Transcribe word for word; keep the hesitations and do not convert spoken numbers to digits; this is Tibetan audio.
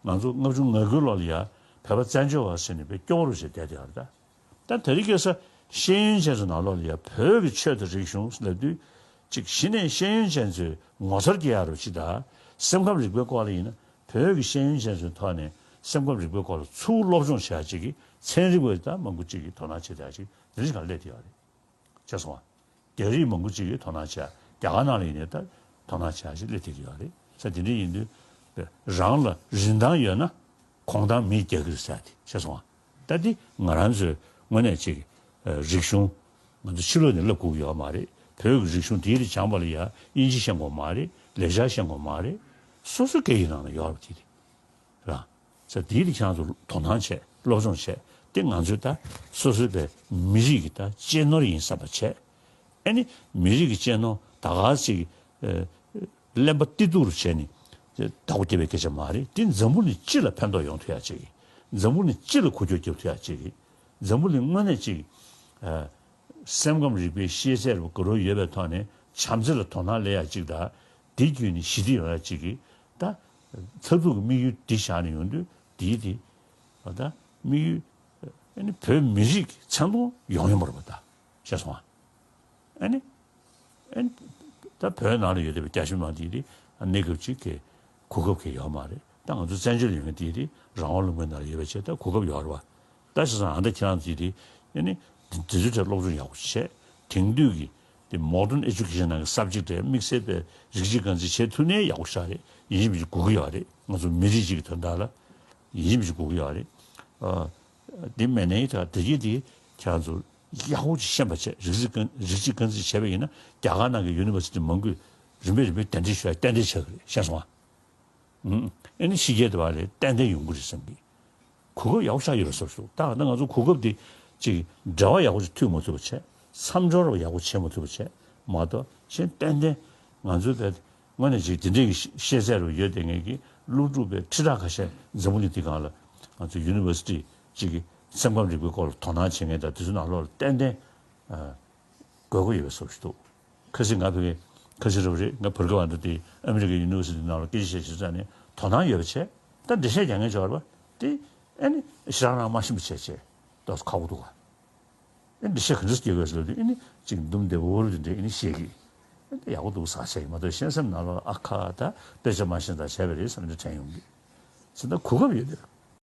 ང་ཚོ་ལྔ་བཅུ་ང་དགུའི་ལོ་ལ་ཡ་བོད་པ་བཙན་བྱོལ་བ་ཟེར་ནས་དཔེ་སྐྱོ་བོ་རུ་བྱས་བསྡད་དེ་ཡོད་རེད་ད། ད་དེ་རིང་ཁ་སང་ཤེས་ཡོན་ཅན་ཚོ་ནང་ལོགས་ལ་ཡ་བོད་ཀྱི་ཆོས་དང་རིག་གཞུང་ལབ་དུས། གཅིག་གཞི་ནས་ཤེས་ཡོན་ཅན་ཚོས་ངོ་མཚར་སྐྱེ་ཡ་རུ་ཅིག་དང་། སེམས་ཁམས་རིག་པའི་སྐོར་ལ་ཡིན་ན་བོད་ཀྱི་ཤེས་ཡོན་ཅན་ཚོའི་ཐོག་ནས་སེམས་ཁམས་རིག་པའི་སྐོར་ལ་ཚུར་སློབ་སྦྱོང་བྱེད་ཡ་ཅིག་གི་ཚན་རིག་པ་ད་མང་པོ་ཅིག་གིས་དོ་སྣང་བྱེད་བསྡད་ཡ་ཅིག་དེ་རིང་ཞིག་ལ་སླེབས་བསྡད་ཡོད་རེད། ཤེས་སོང་ང་། རྒྱ་རིགས་མང་པོ་ཅིག་གིས་དོ་སྣང་བྱེད་ཡ། རྒྱ་གར་ནང་ལ་ཡིན་ནའི་ད་དོ་སྣང་བྱེད་ཡ་ཞིག་སླེབས་བསྡད་ཀྱི་ཡོད་རེད། ས་དེ་འདྲ་ཡིན་དུས་རང་ལ་རིན་ཐང་ཡོད་ན། གོང་ཐང་མིས་རྒྱག་གི་རེད་ཟེར་ཏེ། ཤེས་སོང་ང་། ད་འདི་ང་རང་ཚོའི་དངོས་གནས་ཅིག་ཨ་རིག་གཞུང་ང་ཚོ་ཕྱི་ལོགས་ནས་བསླབ་དགོས་ཀྱི་ཡོད་མ་རེད། བོད་ཀྱི་རིག་གཞུང་དེའི་རིགས་སྦྱངས་པ་ལ་ཡ་དབྱིན་ཇི་ཤེས་དགོས་མ་རེད། ལེགས་སྦྱར་ཤེས་དགོས་མ་རེད། སོ་སོའི་སྐད་ཡིག་ནང་ལ་ཡོད་རེད་དེ་རེད། རང་ཚོ་དེའི་རིགས་ཁྱེད་རང་ཚོ་དོ་སྣང་བྱས། སློབ་སྦྱོང་བྱས་ཏེ། ང་ཚོས་ད་སོ་སོའི་པའི་མི་རིགས་ཀྱི་ད་གཅེས་ནོར་ཡིན་བསམ་པ་བྱས། ཨ་ནི་མི་རིགས་ཀྱི་གཅེས་ནོར་ད་ག་ཅིག་ཨ་གླེན་པ་ཏི་སྡུག་རུ་བྱས་ནས་བདག་པོ་རྒྱབ་པའི་སྐད་ཆ་མ་རེད། དེ་འཛམ་བུ་གླིང་སྤྱི་ལ་ཕན་ཐོགས་ཡོང་ཐུབ་ཡ་ཅིག་འཛམ་བུ་གླིང་སྤྱི་ལ་འགུལ་སྐྱོད་རྒྱབ་ཐུབ་ཡ་ཅིག་འཛམ་བུ་གླིང་དངོས་གནས་ཅིག་ཨ་སེམས་ཁམས་རིག་པའི་ཤེས་ཚད་རུ་དགའ་རབ་ཡོད་པའི་ཐོག་ནས་བྱམས་བརྩེ་ལ་དོ་སྣང་སླེབས་ཡ་ཅིག་དང་། དེ་བརྒྱུད་ནས་ཞི་བདེ་ཡོང་ཡ་ཅིག་གི་ད་མཐར་ཐུག་གི་དམིགས་ཡུལ་འདི་བཞག་ནས་ཡོང་དུས། དེའི་དེ་ད་དམིགས་ཡུལ་ཨ་ནི་བོད་མི་རིགས་ཀྱི་མཚན་མཐོང་ཡོང་ཡོང་བ་རེད་པ། ད་ཤེས་སོང་ང་། ཨ་ནི་ཨ་ནི་ད་བོད་ནང་ལ་ཡོད་བསྡད་པའི་རྒྱ་ཆེ་མི་མང་དེ་དེ་གནས་སྐབས་ཅིག་གི་གོ་སྐབས་ཀྱི་ཡོད་མ་རེད། ད་ང་ཚོ་བཙན་བྱོལ་ཡོད་མཁན་དེ་དེ་རང་དབང་ལུང་པའི་ནང་ལ་ཡོད་པ་བྱས། ད་གོ་སྐབས་ཡོད་རེད་པ། ད་བྱས་ཙང་ཨ་ད་ཁྱེད་རང་ཚོས་དེ་ཨ་ནི་དེ་ཚོའི་གྲས་སློབ་སྦྱོང་ཡག་པོ་བྱས། དེང་དུས་ཀྱི་དེ་མོ་ཌརན་ཨེ་ཇུ་ཀེ་ཤན་ནང་གི་སབ་ཇེག་ཊི་རེད། དམིགས་བསལ་པའི་རིགས་གཅིག་རྐང་འཛིན་བྱེད་ཐུབ་ནའི་ཡག་པོ་ཞེ་དྲག་རེད། ཡིན་གཅིག་མིན་གཅིག་དགོས་ཀྱི་ཡོད་རེད། ང་ཚོ་མི་རིགས་གཅིག་གི་དོན་དག་ལ་ཡིན་གཅིག་མིན་གཅིག་དགོས་ཀྱི་ཡོད་རེད། ཨ་དེ་མེད་ནའི་ད་དེ་གི་དེ་ཁྱེད་རང་ཚོ་ཡག་པོ་ཅིག་ཤེས་པ་བྱས། རིགས་གཅིག་རྐང་རིགས་གཅིག་རྐང་འཛིན་བྱས་པ་ཡིན་ན། རྒྱ་གར་ནང་གི་ཡུ་ནི་ཝར་སི་ཊི་མང་པོས་རིམ་པས་རིམ་པས་གདན་འདྲེན་ཞུ་ཡ་ཏན་ཏན་ཆགས་ཀྱི་རེད། ཤེས་སོང་ང་། ཨ་ནི་ཕྱི་རྒྱལ་དུ་བ་ལས་ཏན་ཏན་ཡོང་གི་རེད་བསམ་གི། གོ་སྐབས་ཡག་པོ་ཞེ་དྲག་ཡོད་རེད་བསམ་སོང་། ད་ད་ང་ཚོ་གོ་སྐབས་དེ་ཅིག་འབྲེལ་བ་ཡག་པོ་ཅིག་མཐུད་མ་ཐུབ་པ་བྱས། མཚམས་སྦྱོར་ཡག་པོ་བྱེད་མ་ཐུབ་པ་བྱས་མ་གཏོགས། གཞན་ཏན་ཏན་ང་ཚོའི་བས་དངོས་གནས་ཅིག་དེ་འདྲའི་གི་ཤེས་ཤེས་ཚད་རུ་ཡོད་བསྡད་མཁན་གྱི་སློབ་ཕྲུག་པའི་ཁྲི་ཕྲག་ཁ་ཤས་འཛམ་བུ་གླིང་འདི་སྒང་ལ་ང་ཚོ་ཡུ་ནི་ཝར་སི་ཊི་ཅིག་གི་སེམས་ཁམས་རིག་པའི་སྐོར་ལ་དོ་སྣང་བྱེད་མཁན་དང་། དེ་ཚོ་ནང་ལོགས་ལ་ཏན་ཏན་ཨ། དགོས་མཁོ་ཡོད་པའི་བཟོ་ཞིག་འདུག་ཁ་སང་ང་ཕ་གི་ཁ་སང་རེད་པ། རེད། ང་བར་ག་བ་འདྲ་དེ་ཨ་མི་རི་ཀའི་ཡུ་ནི་ཝར་སི་ཊི་ནང་ལ་སྐད་ཆ་བཤད་བྱས་ཙང་ནས་དོ་སྣང་ཡོད་པ་བྱས། ད་འགྲེལ་བཤད་རྒྱག་མཁན་ཅིག་ཡོད་རེད་པ། དེ་ཨ་ནི་ཞེ་དྲག་རང་མ་ཤེས་པ་བྱས་བྱས་ཏོག་ཙམ་ཁག་པོ་འདུག་ག་ཨ་ནི་འགྲེལ་བཤད་ག་འདྲ་རྒྱག་དགོས་ཟེར་ལབ་དུས། ཨ་ནི་ཅིག་འདུམ་བདེ་བོ་རུ་དེ་འདྲས་ཨ་ནི་བཤད་གི། ཨ་ནི་ཡག་པོ་འདུག་ཟེར་བྱས་ཀྱི་མ་གཏོགས། གཞན་སེམས་ནང་ལོགས་ལ་ཨ་ཁ་ད་དཔེ་ཆ་མ་ཤེས་ཙང་བྱས་པ་རེད་བསམ་འདྲ་དྲན་ཡོང་གི། ཟེར་ན་གོ་སྐབས་ཡོད་རེད།